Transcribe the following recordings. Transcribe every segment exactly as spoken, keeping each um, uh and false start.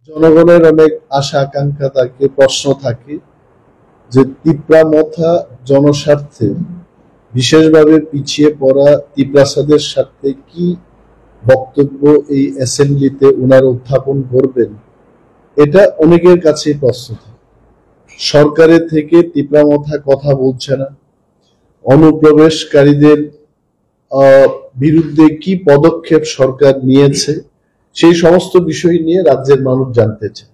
জনগণের অনেক আশা আকাঙ্ক্ষা থাকে, প্রশ্ন থাকে যে তিপ্রা মথা জনস্বার্থে, বিশেষভাবে পিছিয়ে পড়া তিপ্রাসাদের স্বার্থে কি বক্তব্য এই অ্যাসেম্বলিতে ওনারা উত্থাপন করবেন, এটা অনেকের কাছেই প্রশ্ন থাকে। সরকারের থেকে তিপ্রা মথা কথা বলছে না, অনুপ্রবেশকারীদের আহ, বিরুদ্ধে কি পদক্ষেপ সরকার নিয়েছে, সেই সমস্ত বিষয় নিয়ে রাজ্যের মানুষ জানতে চায়।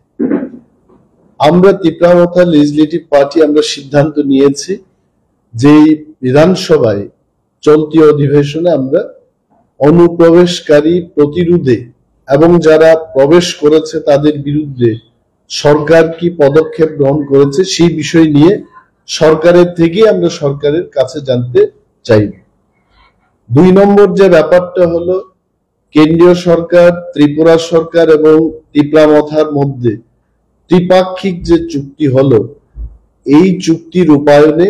আমরা তিপ্রা মথা লেজিসলেটিভ পার্টি আমরা সিদ্ধান্ত নিয়েছি যে এই বিধানসভায় চলতি অধিবেশনে আমরা অনুপ্রবেশকারী প্রতিরোধে এবং যারা প্রবেশ করেছে তাদের বিরুদ্ধে সরকার কি পদক্ষেপ গ্রহণ করেছে সেই বিষয় নিয়ে সরকারের থেকে আমরা সরকারের কাছে জানতে চাই। দুই নম্বর যে ব্যাপারটা হলো, কেন্দ্রীয় সরকার, ত্রিপুরা সরকার এবং তিপ্রা মথার মধ্যে ত্রিপাক্ষিক যে চুক্তি হলো, এই চুক্তি রূপায়ণে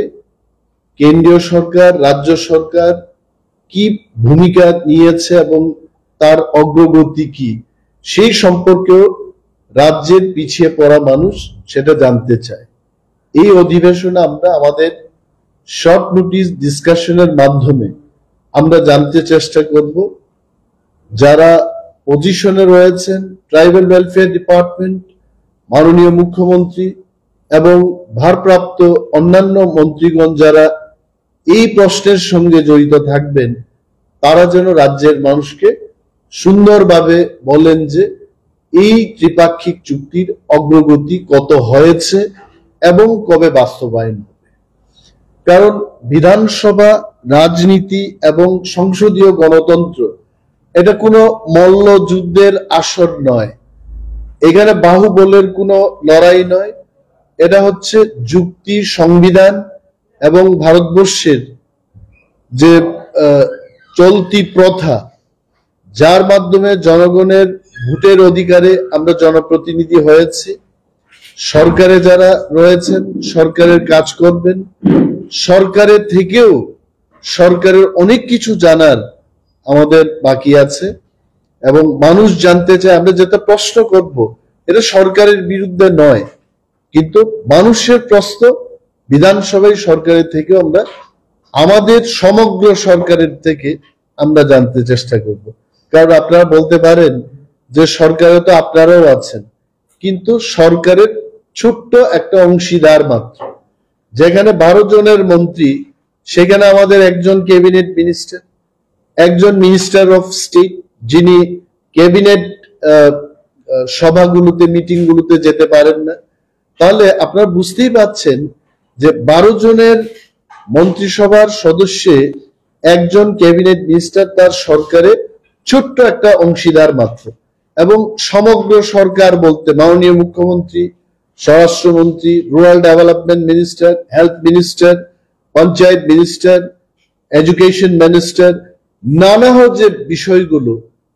কেন্দ্রীয় সরকার, রাজ্য সরকার কি ভূমিকা নিয়েছে এবং তার অগ্রগতি কি, সেই সম্পর্কেও রাজ্যের পিছিয়ে পড়া মানুষ সেটা জানতে চায়। এই অধিবেশনে আমরা আমাদের শর্ট নোটিশ ডিসকাশনের মাধ্যমে আমরা জানতে চেষ্টা করব, যারা পজিশনে রয়েছেন, ট্রাইবাল ওয়েলফেয়ার ডিপার্টমেন্ট, মাননীয় মুখ্যমন্ত্রী এবং ভারপ্রাপ্ত অন্যান্য মন্ত্রীগণ যারা এই প্রশ্নের সঙ্গে জড়িত থাকবেন, তারা যেন রাজ্যের মানুষকে সুন্দরভাবে বলেন যে এই ত্রিপাক্ষিক চুক্তির অগ্রগতি কত হয়েছে এবং কবে বাস্তবায়ন হবে। কারণ বিধানসভা, রাজনীতি এবং সংসদীয় গণতন্ত্র এটা কোনো মল্লযুদ্ধের আসর নয়। এখানে বাহুবলের কোনো লড়াই নয়। এটা হচ্ছে যুক্তি, সংবিধান এবং ভারতবর্ষের যে আহ, চলতি প্রথা, যার মাধ্যমে জনগণের ভোটের অধিকারে আমরা জনপ্রতিনিধি হয়েছি, সরকারে যারা রয়েছেন, সরকারের কাজ করবেন, সরকারের থেকেও সরকারের অনেক কিছু জানার আমাদের বাকি আছে এবং মানুষ জানতে চায়। আমরা যেটা প্রশ্ন করব, এটা সরকারের বিরুদ্ধে নয়, কিন্তু মানুষের প্রশ্ন বিধানসভায় সরকারের থেকে আমরা, আমাদের সমগ্র সরকারের থেকে আমরা জানতে চেষ্টা করব। কারণ আপনারা বলতে পারেন যে সরকারে তো আপনারাও আছেন, কিন্তু সরকারের ছোট্ট একটা অংশীদার মাত্র। যেখানে বারো জনের মন্ত্রী, সেখানে আমাদের একজন ক্যাবিনেট মিনিস্টার, একজন মিনিস্টার অফ স্টেট, যিনি ক্যাবিনেট সভাগুলোতে, মিটিংগুলোতে যেতে পারেন না। তাহলে আপনারা বুঝতেই পারছেন যে বারো জনের মন্ত্রিসভার সদস্যে একজন ক্যাবিনেট মিনিস্টার তার সরকারে ছোট্ট একটা অংশীদার মাত্র, এবং সমগ্র সরকার বলতে মাননীয় মুখ্যমন্ত্রী, স্বরাষ্ট্রমন্ত্রী, rural development minister, health minister, panchayat minister, education minister, নানা যে বিষয়গুলো,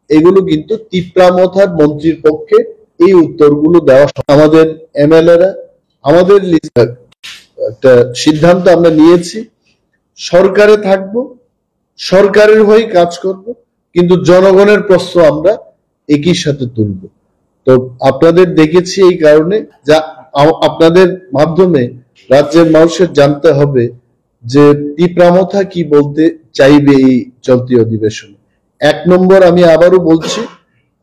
এগুলো কিন্তু তিপ্রা মথার মন্ত্রীর পক্ষে এই উত্তরগুলো দেওয়া সম-, আমাদের এমএলএরা, আমাদের লিডার একটা সিদ্ধান্ত আমরা নিয়েছি, সরকারে থাকব, সরকারের হয়ে কাজ করব, কিন্তু জনগণের প্রশ্ন আমরা একই সাথে তুলব। তো আপনাদের ডেকেছি এই কারণে, যা আ-, আপনাদের মাধ্যমে রাজ্যের মানুষের জানতে হবে যে তিপ্রা মথা কি বলতে চাইবে এই চলতি অধিবেশনে। এক নম্বর, আমি আবারও বলছি,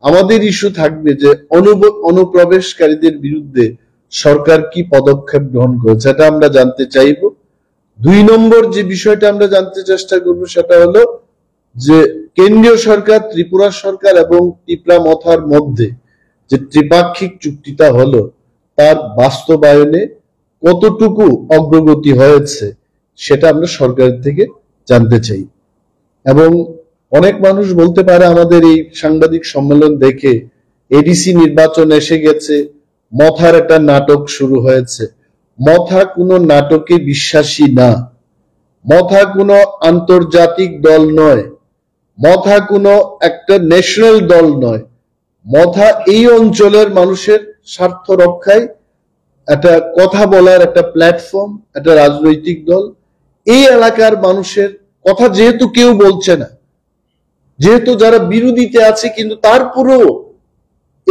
আমাদের ইস্যু থাকবে যে অনুব-, অনুপ্রবেশকারীদের বিরুদ্ধে সরকার কি পদক্ষেপ গ্রহণ করেছে, এটা আমরা জানতে চাইব। দুই নম্বর যে বিষয়টা আমরা জানতে চেষ্টা করব, সেটা হলো যে কেন্দ্রীয় সরকার, ত্রিপুরা সরকার এবং তিপ্রা মথার মধ্যে যে ত্রিপাক্ষিক চুক্তিটা হলো, তার বাস্তবায়নে কতটুকু অগ্রগতি হয়েছে, সেটা আমরা সরকারের থেকে জানতে চাই। এবং অনেক মানুষ বলতে পারে, আমাদের এই সাংবাদিক সম্মেলন দেখে, এডিসি নির্বাচন এসে গেছে, মথার একটা নাটক শুরু হয়েছে। মথা কোনো নাটকে বিশ্বাসী না। মথা কোনো আন্তর্জাতিক দল নয়। মথা কোনো একটা ন্যাশনাল দল নয়। মথা এই অঞ্চলের মানুষের স্বার্থ রক্ষায় একটা কথা বলার একটা প্ল্যাটফর্ম, একটা রাজনৈতিক দল। এই এলাকার মানুষের কথা যেহেতু কেউ বলছে না, যেহেতু যারা বিরোধীতে আছে, কিন্তু তারপরেও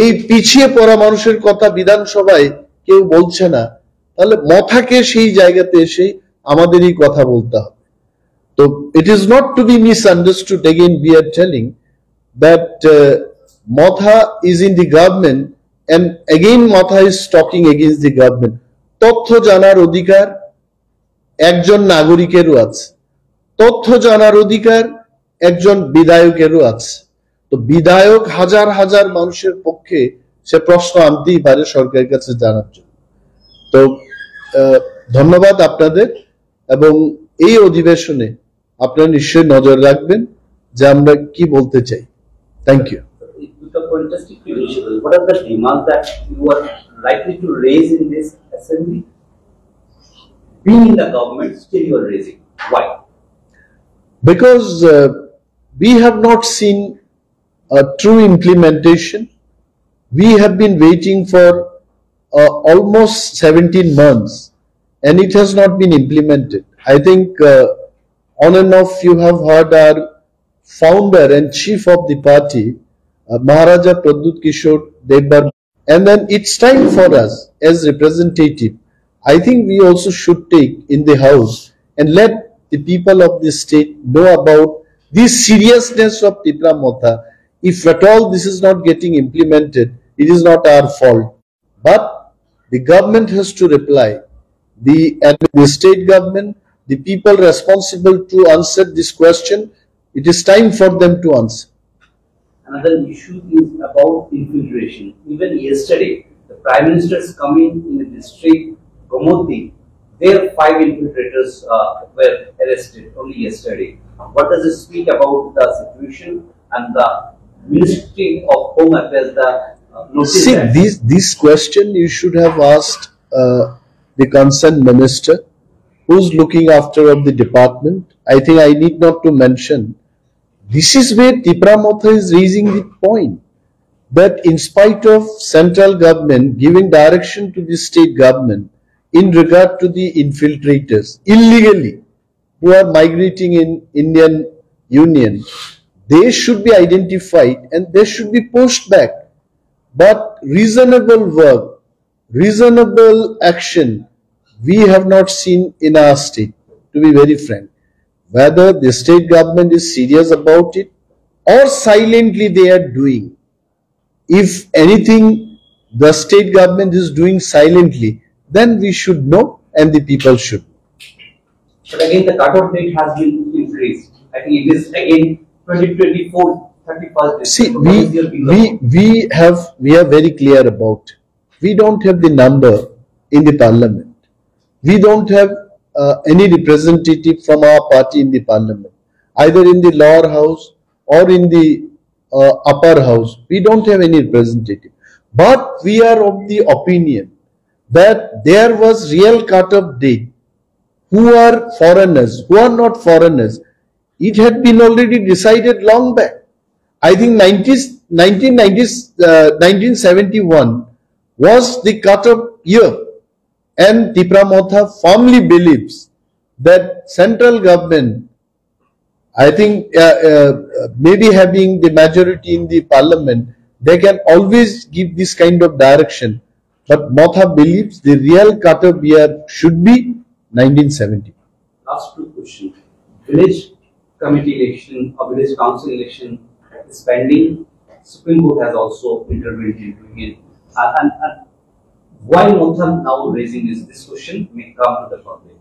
এই পিছিয়ে পড়া মানুষের কথা বিধানসভায় কেউ বলছে না, তাহলে মথাকে সেই জায়গাতে এসে আমাদেরই কথা বলতে হবে। তো it is not to be misunderstood, again we are telling that uh, Motha is in the government and again Motha is talking against the government. তথ্য জানার অধিকার একজন নাগরিকেরও আছে, তথ্য জানার অধিকার একজন বিধায়কেরও আছে। তো বিধায়ক হাজার হাজার মানুষের পক্ষে সে প্রশ্ন আনতেই পারে সরকারের কাছে জানার জন্য। তো আহ, ধন্যবাদ আপনাদের, এবং এই অধিবেশনে আপনারা নিশ্চয়ই নজর রাখবেন যে আমরা কি বলতে চাই। Thank you. With the fantastic credential, what are the demands that you are likely to raise in this assembly? Being in the government, still you are raising. Why? Because uh, we have not seen a true implementation. We have been waiting for uh, almost seventeen months and it has not been implemented. I think uh, on and off you have heard our founder and chief of the party, uh, Maharaja Pradyut Kishore Debbarma. And then it's time for us as representative. I think we also should take in the house and let the people of this state know about the seriousness of Tipra Motha. If at all this is not getting implemented, it is not our fault. But the government has to reply. The, and the state government, the people responsible to answer this question, it is time for them to answer. Another issue is about infiltration. Even yesterday, the Prime Minister's coming in the district, Gomati, there five infiltrators uh, were arrested only yesterday. What does it speak about the situation and the Ministry of Home Affairs, the uh, notice? See, that this, this question you should have asked uh, the concerned minister who's looking after of the department. I think I need not to mention. This is where Tipra Motha is raising the point that in spite of central government giving direction to the state government in regard to the infiltrators illegally who are migrating in Indian Union, they should be identified and they should be pushed back. But reasonable work, reasonable action, we have not seen in our state, to be very frank. Whether the state government is serious about it or silently they are doing, if anything the state government is doing silently, then we should know and the people should. But again, the cutoff date has been increased. I think it is again twenty twenty-four, thirty-first December. See, we, we, we have, we are very clear about. We don't have the number in the parliament. We don't have uh, any representative from our party in the parliament, either in the lower house or in the uh, upper house. We don't have any representative. But we are of the opinion that there was real cut-off date. Who are foreigners, who are not foreigners, it had been already decided long back. I think nineteen, nineteen ninety, uh, nineteen seventy-one was the cut-off year, and Tipra Motha firmly believes that central government, I think, uh, uh, maybe having the majority in the parliament, they can always give this kind of direction. But Motha believes the real cut-off year should be nineteen seventy. Last two questions. Village committee election or village council election is pending. Supreme Court has also intervened in doing it. Uh, and, and why Motha now raising this, this question may come to the public.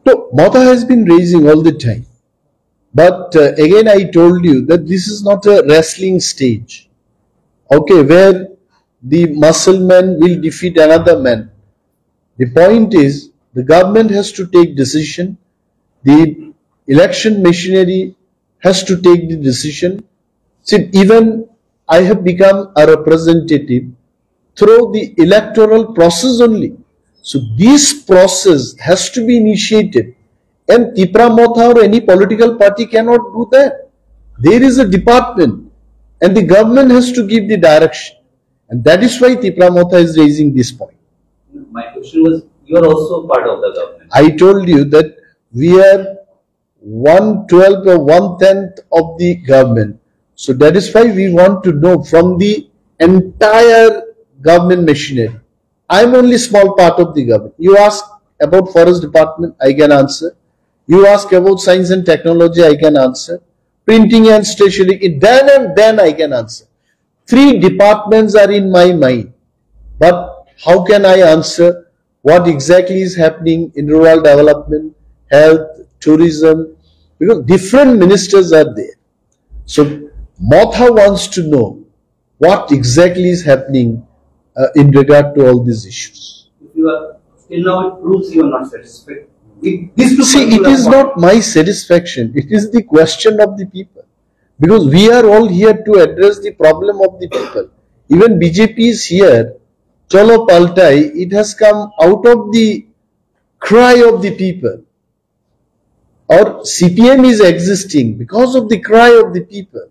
So Motha has been raising all the time. But uh, again, I told you that this is not a wrestling stage, okay, where the muscle man will defeat another man. The point is, the government has to take decision, the election machinery has to take the decision. See, even I have become a representative through the electoral process only. So this process has to be initiated, and Tipra Motha or any political party cannot do that. There is a department, and the government has to give the direction, and that is why Tipra Motha is raising this point. My question was, you are also part of the government. I told you that we are one twelfth or one tenth of the government. So that is why we want to know from the entire government machinery. I'm only small part of the government. You ask about forest department, I can answer. You ask about science and technology, I can answer. Printing and stationery, then and then I can answer. Three departments are in my mind. But how can I answer what exactly is happening in rural development, health, tourism? Because different ministers are there. So Motha wants to know what exactly is happening uh, in regard to all these issues. If you are still now, it proves you are not satisfied. With this See, it particular is point, not my satisfaction. It is the question of the people. Because we are all here to address the problem of the people. Even B J P is here. Cholo Paltai, it has come out of the cry of the people. Or C P M is existing because of the cry of the people.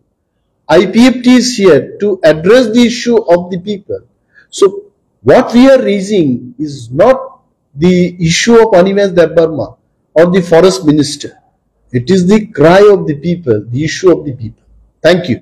I P F T is here to address the issue of the people. So what we are raising is not the issue of Animesh Debbarma or the forest minister. It is the cry of the people, the issue of the people. Thank you.